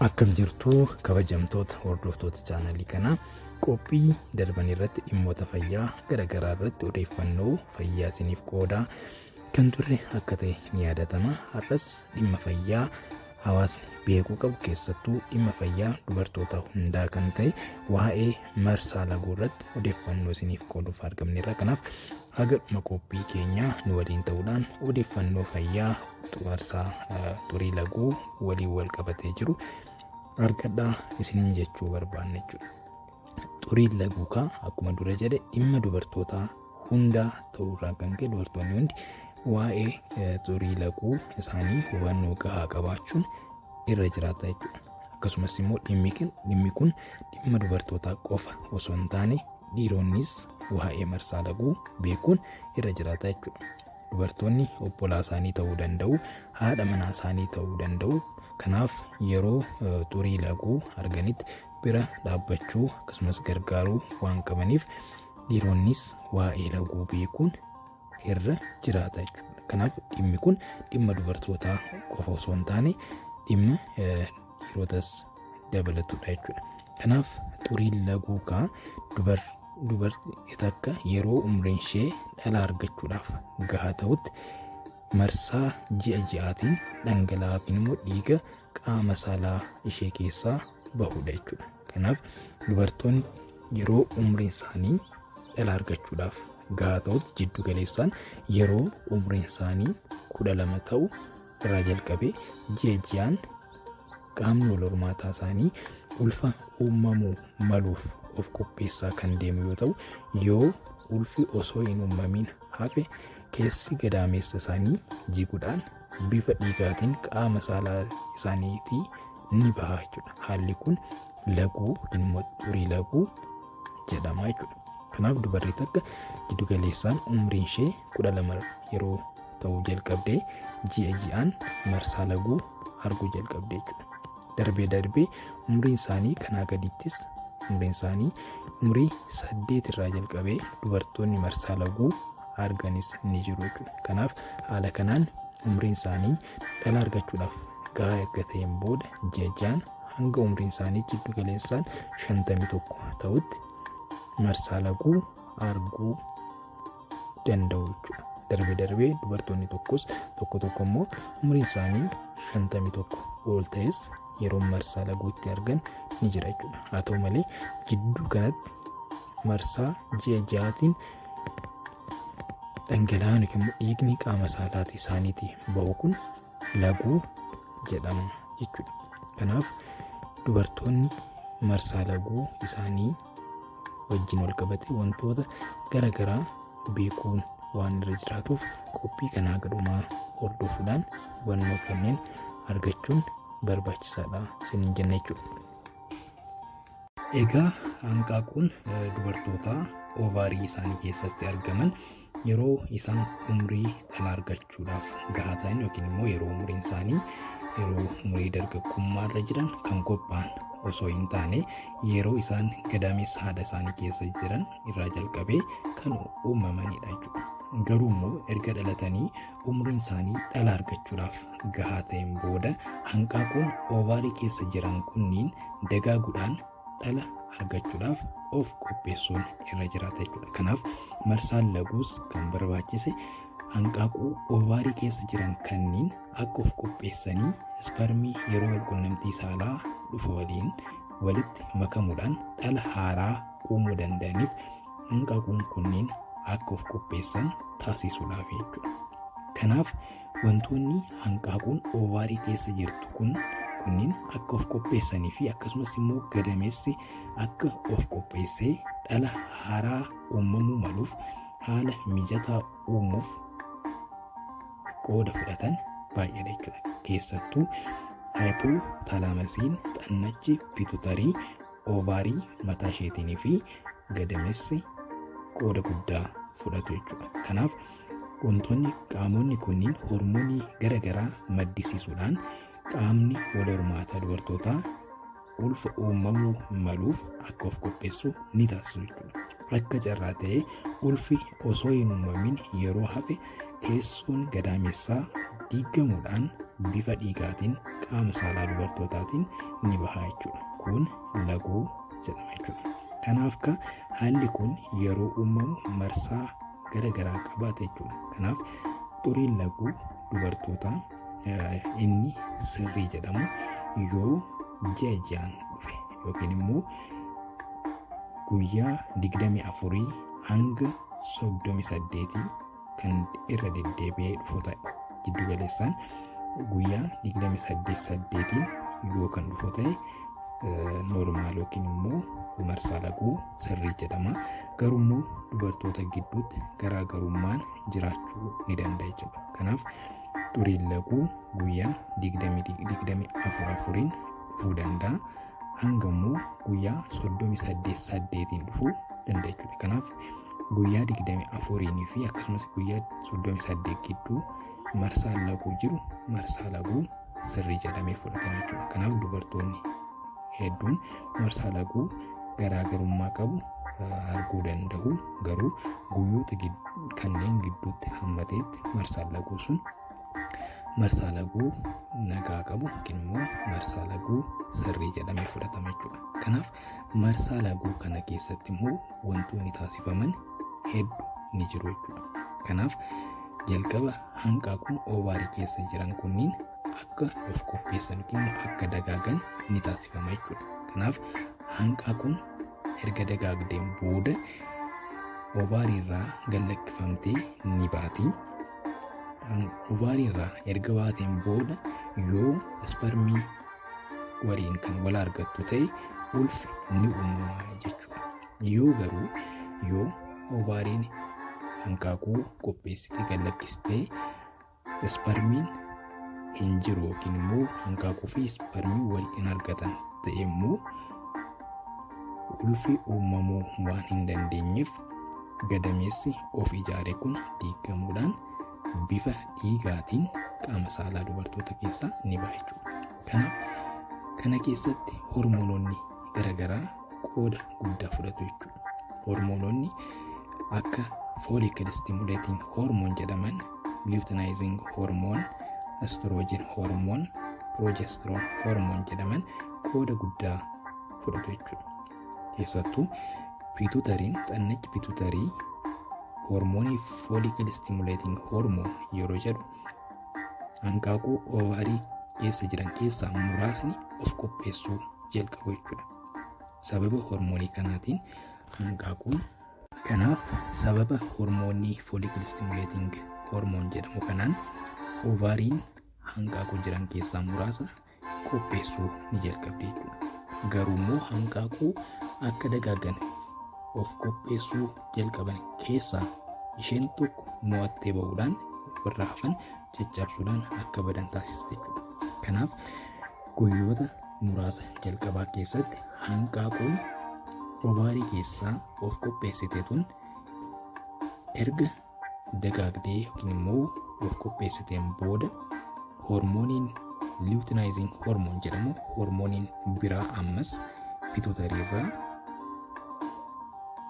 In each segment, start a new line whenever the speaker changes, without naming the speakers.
Akkam jirtu kabajamtoota hordoftoota chaanalii kanaa? Qophii darban irratti dhimmoota fayyaa garaagaraa irratti odeeffannoo fayyaa isiniif qoodaa kan turre akka ta'e ni yaadatama. Har'as dhimma fayyaa hawaasni beekuu qabu, keessattuu dhimma fayyaa dubartoota hundaa kan ta'e, waa'ee marsaa laguu irratti odeeffannoo isiniif qooduuf argamneerra. Kanaaf haga dhuma qophii keenyaa nu waliin ta'uudhaan odeeffannoo fayyaa marsaa xurii laguu waliin wal qabatee jiru argadhaa isiniin jechuu barbaanne jechuudha. Xuriin laguu kaa akkuma dura jedhe dhimma dubartootaa hundaa ta'uurraa kan ka'e dubartoonni hundi waa'ee xurii laguu isaanii hubannoo gahaa qabaachuun irra jiraata jechuudha. Akkasumas immoo dhimmi kun dhimma dubartootaa qofa osoo hin taane dhiironnis waa'ee marsaa laguu beekuun irra jiraata jechuudha. Dubartoonni obbolaa isaanii ta'uu danda'u, haadha manaa isaanii ta'uu danda'u. Kanaaf yeroo xurii laguu arganitti bira dhaabbachuu akkasumas gargaaruu waan qabaniif dhiironnis waa'ee laguu beekuun irra jiraata jechuudha. Kanaaf dhimmi kun dhimma dubartootaa qofa osoo hin taane dhimma dhiirotas dabalatudha jechuudha. Kanaaf xuriin laguu kaa dubartii takka yeroo umriin ishee dhala argachuudhaaf gahaa ta'utti marsaa ji'a ji'aatiin dhangala'aa yookiin immoo dhiiga qaama saalaa ishee keessaa bahudha jechuudha. Kanaaf dubartoonni yeroo umriin isaanii dhala argachuudhaaf gahaa ta'utti, jiddu galeessaan yeroo umriin isaanii 12 ta'u irraa jalqabee, ji'a ji'aan qaamni wal hormaataa isaanii ulfa uumamuu maluuf of qopheessaa kan deemu yoo ta'u, yoo ulfi osoo hin uumamin hafe keessi gadaameessa isaanii jiguudhaan bifa dhiigaatiin qaama saalaa isaaniitii ni baha jechuudha. Haalli kun laguu yookiin immoo xurii laguu jedhama jechuudha. Kanaaf dubarri takka jiddu galeessaan umriin ishee 12 yeroo ta'uu jalqabdee ji'a ji'aan marsaa laguu arguu jalqabde jechuudha. Darbee darbee umriin isaanii kanaa gadittis, umriin isaanii umrii 8 irraa jalqabee dubartoonni marsaa laguu arganis ni jiru jechuudha. Kanaaf haala kanaan umriin isaanii dhala argachuudhaaf gahaa erga ta'een booda ji'a ji'aan hanga umriin isaanii jiddu galeessaan 51 ta'utti marsaa laguu arguu danda'u jechuudha. Darbee darbee dubartoonni tokkos tokko tokko immoo umriin isaanii 51 ol ta'es yeroo marsaa laguutti argan ni jira jechuudha. Haa ta'u malee gidduu kanatti marsaa ji'a ji'aatiin dhangala'aan yookiin immoo dhiigni qaama saalaatii isaaniitii bahu kun laguu jedhama jechuudha. Kanaaf dubartoonni marsaa laguu isaanii wajjin wal qabate wantoota gara garaa beekuun waan irra jiraatuuf qophii kanaa gadhumaa hordofuudhaan hubannoo kanneen argachuun barbaachisaadha isiniin jenna jechuudha. Egaa hanqaaquun dubartootaa oovaarii isaanii keessatti argaman yeroo isaan umrii dhala argachuudhaaf gahaa ta'an yookiin immoo yeroo umriin isaanii yeroo umurii dargaggummaa irra jiran kan qophaa'an osoo hin taane, yeroo isaan gadameessa haadha isaanii keessa jiran irraa jalqabee kan uumamanidha jechuudha. Garuu immoo erga dhalatanii umriin isaanii dhala argachuudhaaf gahaa ta'een booda hanqaaquun oovaarii keessa jiran kunniin dagaaguudhaan dhala argachuudhaaf of qopheessuun irra jiraata jechuudha. Kanaaf marsaan laguus kan barbaachise hanqaaquu oovaarii keessa jiran kanniin akka of qopheessanii isparmii yeroo walqunnamtii saalaa dhufu waliin walitti makamuudhaan dhala haaraa uumuu danda'aniif hanqaaquun kunniin akka of qopheessan taasisuudhaaf jechuudha. Kanaaf wantoonni hanqaaquun oovaarii keessa jirtu kun kunniin akka of qopheessanii fi akkasumas immoo gadameessi akka of qopheessee dhala haaraa uumamuu maluuf haala mijataa uumuuf qooda fudhatan baay'eedha jechuudha. Keessattuu haayipootalaamasii, xannachi pituitarii oovaarii mataa isheetiin fi gadameessi qooda guddaa fudhatu jechuudha. Kanaaf wantoonni qaamonni kunniin hormoonii gara garaa maddisiisuudhaan qaamni wal hormaataa dubartootaa ulfa uumamuu maluuf akka of qopheessu ni taasisu jechuudha. Akka carraa ta'ee ulfi osoo hin uumamin yeroo hafe keessoon gadaameessaa Diigamuudhaan bifa dhiigaatiin qaama saalaa dubartootaatiin ni baha jechuudha. Kun laguu jedhama jechuudha. Kanaaf ka haalli kun yeroo uumamu marsaa gara garaa qabaata jechuudha. Kanaaf xuriin laguu dubartootaa inni sirrii jedhamu yoo ji'a ji'aan dhufe yookiin immoo guyyaa 24 hanga 38 kan irra deddeebi'ee dhufu ta'e, giddu galeessaan guyyaa 28 8 yoo kan dhufu ta'e, normal yookiin immoo marsaa laguu sirrii jedhama. Garuu immoo dubartoota gidduutti garaagarummaan jiraachuu ni danda'a jechuudha. Kanaaf xuriin laguu guyyaa 24 afuriin dhufuu danda'a. Hanga immoo guyyaa 38 8 dhufuu danda'a jechuudha. Kanaaf guyyaa 24 fi akkasumas guyyaa 38 gidduu marsaan laguu jiru marsaa laguu sirrii jedhamee fudhatama jechuudha. Kanaaf dubartoonni hedduun marsaa laguu garaagarummaa qabu arguu danda'u, garuu guyyoota kanneen gidduutti hammateetti marsaan laguu sun marsaa laguu nagaa qabu yookiin immoo marsaa laguu sirrii jedhamee fudhatama jechuudha. Kanaaf marsaa laguu kana keessatti immoo wantoonni taasifaman hedduu ni jiru jechuudha. Kanaaf jalqaba hanqaaquun ovary keessa jiran kunniin akka of qopheessan yookiin akka dagaagan ni taasifama jechuudha. Kanaaf hanqaaquun erga dagaagdeen booda ovary irraa gallakkifamtee ni baati. Ovary irraa erga baateen booda yoo spermii waliin kan wal argattu ta'e, ulfi ni uumama jechuudha. Yoo garuu yoo ovaryn hanqaaquu qopheessitee gallakkistee spermiin hin jiru yookiin immoo hanqaaquu fi spermii wal hin argatan ta'e immoo, ulfi uumamuu waan hin dandeenyeef gadameessi of ijaare kun diigamuudhaan bifa dhiigaatiin qaama saalaa dubartoota keessaa ni baha jechuudha. Kanaaf kana keessatti hormoononni garaagaraa qooda guddaa fudhatu jechuudha. Hormoononni akka follicle stimulating hormone jedhaman, luteinizing hormone, estrogen hormone, progesterone hormone jedhaman qooda guddaa fudhatu jechuudha. Keessattuu pituitaryn, xannachi pituitary hormoonii follicle stimulating hormone yeroo jedhu, hanqaaquu ovary keessa jiran keessaa muraasni of qopheessuu jalqabu jechuudha. Sababa hormoonii kanaatiin hanqaaquun. Kanaaf sababa hormoonii follicle stimulating hormone jedhamu kanaan ovaryn hanqaaquu jiran keessaa muraasa qopheessuu ni jalqabdi jechuudha. Garuu immoo hanqaaquu akka dagaagan of qopheessuu jalqaban keessaa isheen tokko mo'attee ba'uudhaan warra hafan caccabsuudhaan akka badan taasista jechuudha. Kanaaf guyyoota muraasa jalqabaa keessatti hanqaaquun ovary keessaa of qopheessite tun erga dagaagdee yookiin immoo of qopheessiteen booda, hormooniin luteinizing hormone jedhamu, hormooniin biraa ammas pituitary irraa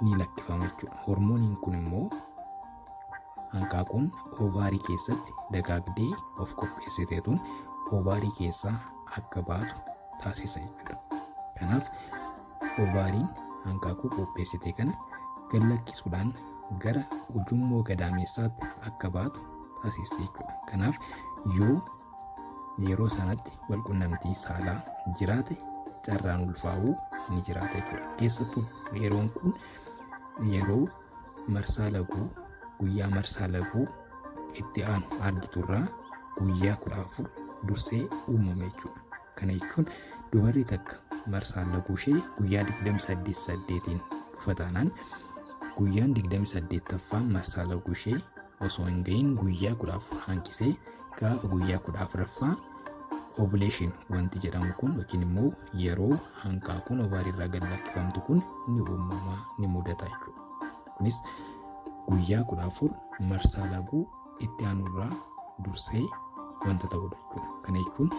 ni lakkifama jechuudha. Hormooniin kun immoo hanqaaquun ovary keessatti dagaagdee of qopheessite tun ovary keessaa akka baatu taasisa jechuudha. Kanaaf ovaryn hanqaaquu qopheessite kana gallakkisuudhaan gara ujummoo gadaameessaatti akka baatu taasiste jechuudha. Kanaaf yoo yeroo sanatti walqunnamtii saalaa jiraate, carraan ulfaa'uu ni jiraata jechuudha. Keessattuu yeroon kun yeroo marsaa laguu, guyyaa marsaa laguu itti aanu argiturraa guyyaa 14 dursee uumame jechuudha. Kana jechuun dubarri takka marsaan laguu ishee guyyaa 28 8 dhufa taanaan, guyyaan 28ffaan marsaa laguu ishee osoo hin gahin guyyaa 14 hanqisee gaafa guyyaa 14ffaa ovulation wanti jedhamu kun yookiin immoo yeroo hanqaaquun ovary irraa gad lakkifamtu kun ni uumamaa, ni mudata jechuudha. Kunis guyyaa 14 marsaa laguu itti aanurraa dursee wanta ta'udha jechuudha. Kana jechuun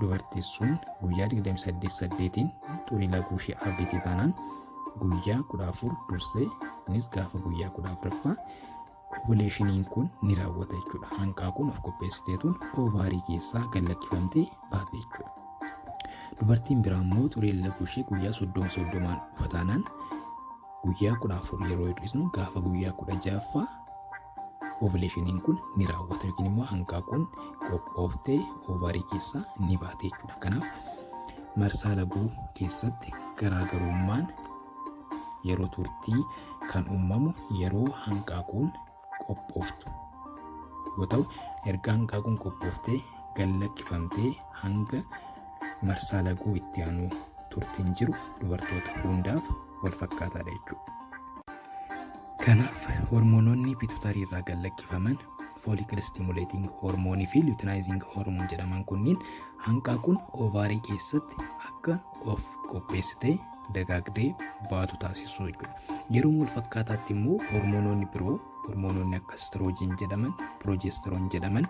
dubartiin sun guyyaa 28 8 xurii laguu ishee argite taanaan, guyyaa 14 dursee, kunis gaafa guyyaa 14ffaa Ovulationiin kun ni raawwata jechuudha. Hanqaaquun of qopheessiteetuun ovary keessaa gad lakkifamtee baate jechuudha. Dubartiin biraa immoo xuriin laguu ishee guyyaa 30 30n dhufa taanaan, guyyaa 14 yeroo hir'isnu gaafa guyyaa 16ffaa ovulationiin kun ni raawwata yookiin immoo hanqaaquun qophooftee ovary keessaa ni baate jechuudha. Kanaaf marsaa laguu keessatti garaagarummaan yeroo turtii kan uumamu yeroo hanqaaquun qophooftu yoo ta'u, erga hanqaaquun qophooftee gad lakkifamtee hanga marsaa laguu itti aanu turtiin jiru dubartoota hundaaf wal fakkaataadha jechuudha. Kanaaf hormoononni pituitary irraa gad lakkifaman follicle stimulating hormoonii fi luteinizing hormone jedhaman kunniin hanqaaquun ovary keessatti akka of qopheessitee dagaagdee baatu taasisu jechuudha. Yeroo wal fakkaataatti immoo hormoononni biroo, hormoononni akka estrogen jedhaman, progesterone jedhaman,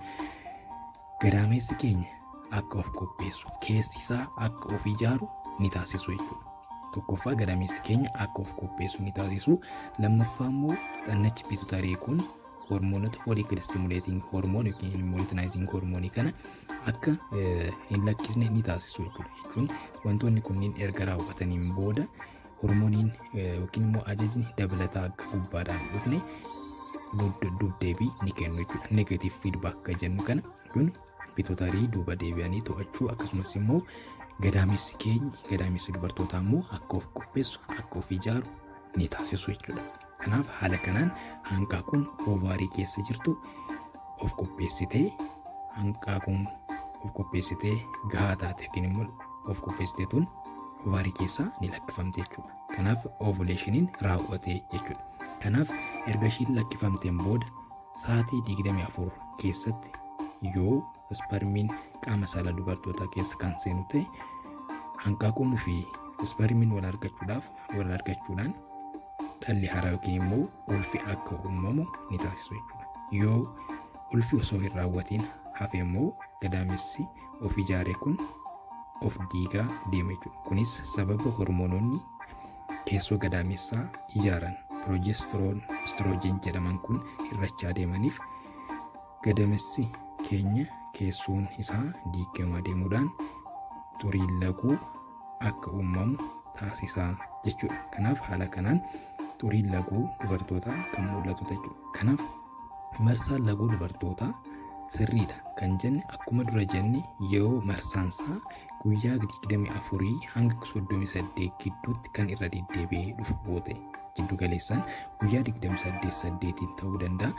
gadaameessi keenya akka of qopheessu, keessi isaa akka of ijaaru ni taasisu jechuudha. Tokkoffaa, gadameessi keenya akka of qopheessu ni taasisu. Lammaffaa immoo xannachi pituitary kun hormoonota follicle stimulating hormone yookiin immoo luteinizing hormoonii kana akka hin lakkisne ni taasisu jechuudha. Jechuun wantoonni kunniin erga raawwataniin booda hormooniin yookiin immoo ajajni dabalataa akka gubbaadhaan dhufne dubdeebii ni kennu jechuudha. Negative feedback kan jennu kana kun pituitary duuba deebi'anii to'achuu, akkasumas immoo gadaamessi keenya, gadaamessi dubartootaa immoo akka of qopheessu, akka of ijaaru ni taasisu jechuudha. Kanaaf haala kanaan hanqaaquun ovary keessa jirtu of qopheessitee, hanqaaquun of qopheessitee gahaa taate yookiin immoo of qopheessitee tun ovary keessaa ni lakkifamte jechuudha. Kanaaf ovulationiin raawwate jechuudha. Kanaaf erga ishiin lakkifamteen booda sa'aatii 24 keessatti yoo spermiin qaama saalaa dubartootaa keessa kan seenu ta'e, hanqaaquun fi spermiin wal argachuudhaan dhalli haaraa yookiin immoo ulfi akka uumamu ni taasisu jechuudha. Yoo ulfi osoo hin raawwatiin hafe immoo gadaamessi of ijaare kun of diigaa deema jechuudha. Kunis sababa hormoononni keessoo gadaamessaa ijaaran progesterone, estrogen jedhaman kun hir'achaa deemaniif gadameessi keenya keessoon isaa diigamaa deemuudhaan xuriin laguu akka uumamu taasisaa jechuudha. Kanaaf haala kanaan xuriin laguu dubartootaa kan mul'atu jechuudha. Kanaaf marsaan laguu dubartootaa sirriidha kan jenne, akkuma dura jenne, yoo marsaansaa guyyaa 24 hanga 38 gidduutti kan irra deddeebi'ee dhufu yoo ta'e, giddu galeessaan guyyaa 28 8 ta'uu danda'a.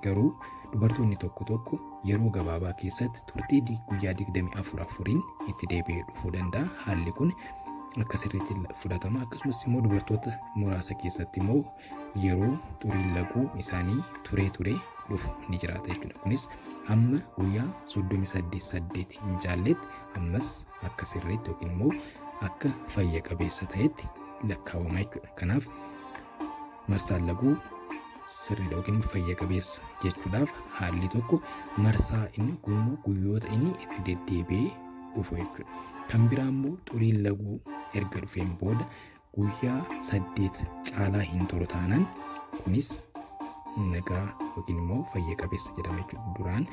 Garuu dubartoonni tokko tokko yeroo gabaabaa keessatti turtii guyyaa 24 afuriin itti deebi'ee dhufuu danda'a. Haalli kun akka sirriitti fudhatama. Akkasumas immoo dubartoota muraasa keessatti immoo yeroo xuriin laguu isaanii turee turee dhufu ni jiraata jechuudha. Kunis hamma guyyaa 38 8 hin caalletti ammas akka sirriitti yookiin immoo akka fayya qabeessa ta'etti lakkaawama jechuudha. Kanaaf marsaan laguu sirriidha yookiin fayya qabeessa jechuudhaaf haalli tokko marsaa inni guummoo guyyoota inni itti deddeebi'ee dhufu jechuudha. Kan biraa immoo xuriin laguu erga dhufeen booda guyyaa 8 caalaa hin turu taanaan, kunis nagaa yookiin immoo fayya qabeessa jedhama jechuudha. Duraan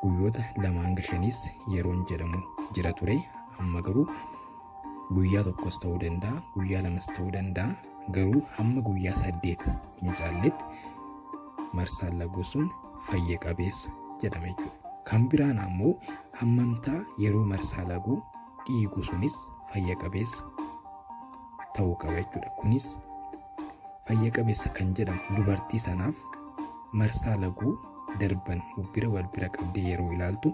guyyoota 2 hanga 5s yeroon jedhamu jira ture. Amma garuu guyyaa tokkos ta'uu danda'a, guyyaa lamas ta'uu danda'a. Garuu hamma guyyaa 8 hin caalletti marsaan laguu sun fayya qabeessa jedhama jechuudha. Kan biraan ammoo hammamtaa yeroo marsaa laguu dhiigu sunis fayya qabeessa ta'uu qaba jechuudha. Kunis fayya qabeessa kan jedhamu dubartii sanaaf marsaa laguu darban bira wal bira qabdee yeroo ilaaltu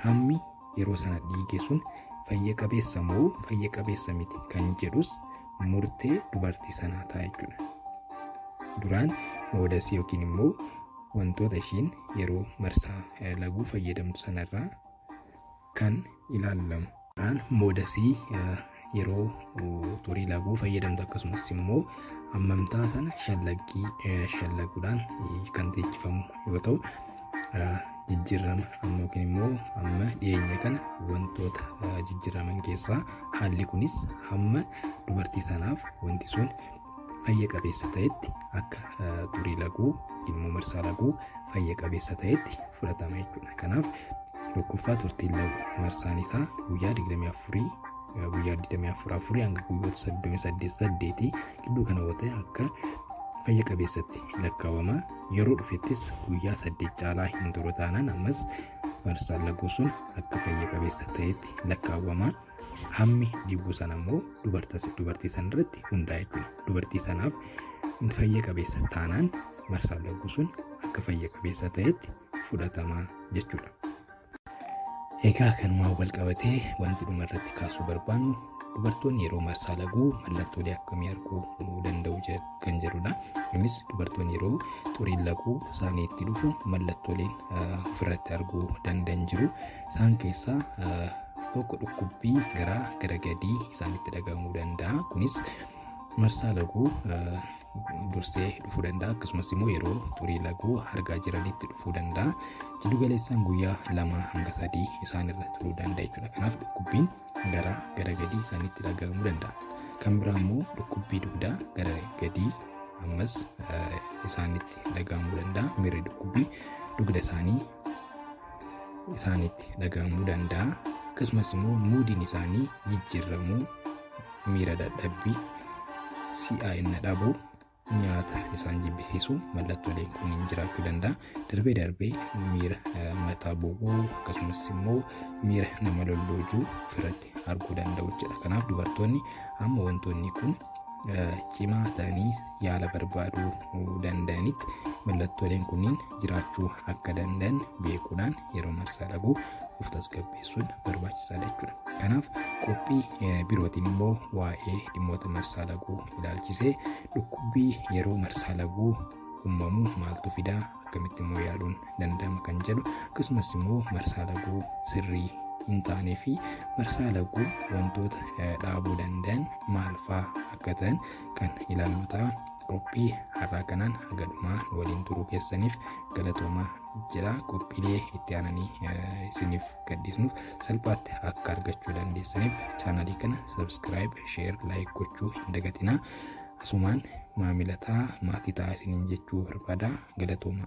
hammi yeroo sana dhiige sun fayya qabeessa moo fayya qabeessa miti kan jedhus murtee dubartii sanaa ta'a jechuudha. Duraan moodasii yookiin immoo wantoota ishiin yeroo marsaa laguu fayyadamtu sanarraa kan ilaalamu. Duraan moodasii yeroo xurii laguu fayyadamtu, akkasumas immoo hammamtaa sana shallaggii shallaguudhaan kan teechifamu yoo ta'u, jijjiirama amma yookiin immoo amma dhiyeenya kana wantoota jijjiiraman keessaa haalli kunis hamma dubartii sanaaf wanti sun fayya qabeessa ta'etti akka xurii laguu immoo marsaa laguu fayya qabeessa ta'etti fudhatama jechuudha. Kanaaf tokkoffaa turtiin marsaan isaa guyyaa 24 guyyaa 24 afurii hanga guyyoota 38 8 gidduu kana yoo ta'e akka fayya qabeessatti lakkaawama. Yeroo dhufettis guyyaa 8 caalaa hin turu taanaan ammas marsaan laguu sun akka fayya qabeessa ta'etti lakkaawama. Hammi dhiiguu sana immoo dubartii sana irratti hundaa'a jechuudha. Dubartii sanaaf fayya qabeessa taanaan marsaan laguu sun akka fayya qabeessa ta'etti fudhatama jechuudha. Egaa kanumaan wal qabatee wanti dhuma irratti kaasuu barbaannu dubartoonni yeroo marsaa laguu mallattoolee akkamii arguu danda'u kan jedhudha. Innis dubartoonni yeroo xuriin laguu isaanii itti dhufu mallattooleen ofirratti arguu danda'an jiru. Isaan keessaa tokko dhukkubbii garaa gara gadii isaanitti dhaga'amuu danda'a. Kunis marsaa laguu dursee dhufuu danda'a. Akkasumas immoo yeroo xurii laguu argaa jiranitti dhufuu danda'a. Jiddu galeessaan guyyaa 2 hanga 3 isaan irra turuu danda'a jechuudha. Kanaaf dhukkubbiin garaa gara gadii isaanitti dhaga'amuu danda'a. Kan biraa immoo dhukkubbii dugdaa gara gadii ammas isaanitti dhaga'amuu danda'a. Miirri dhukkubbii dugda isaanii isaanitti dhaga'amuu danda'a. Akkasumas immoo moodiin isaanii jijjiiramuu, miira dadhabbii, si'aa'ina dhabuu, nyaata isaan jibbisiisu mallattooleen kunniin jiraachuu danda'a. Darbee darbee miira mataa boba'uu akkasumas immoo miira nama lolloojuu ofirratti arguu danda'u jechuudha. Kanaaf dubartoonni amma wantoonni kun cimaa ta'anii yaala barbaaduu danda'anitti mallattooleen kunniin jiraachuu akka danda'an beekuudhaan yeroo marsaa laguu of tasgabbeessuun barbaachisaadha jechuudha. Kanaaf qophii birootiin immoo waa'ee dhimmoota marsaa laguu ilaalchisee dhukkubbii yeroo marsaa laguu uumamu maaltu fidaa, akkamitti immoo yaaluun danda'ama kan jedhu, akkasumas immoo marsaa laguu sirrii hin taanee fi marsaa laguu wantoota dhaabuu danda'an maal fa'aa akka ta'an kan ilaallu ta'a. Qophii har'aa kanaan haga dhumaa waliin turuu keessaniif galatoomaa jedha. Qophiilee itti aananii isiniif gadhiisnuuf salphaatti akka argachuu dandeessaniif chaanalii kana subscribe, share, like gochuu hin dagatinaa. Asumaan maamila ta'a, maatii ta'a isiniin jechuu barbaada. Galatoomaa.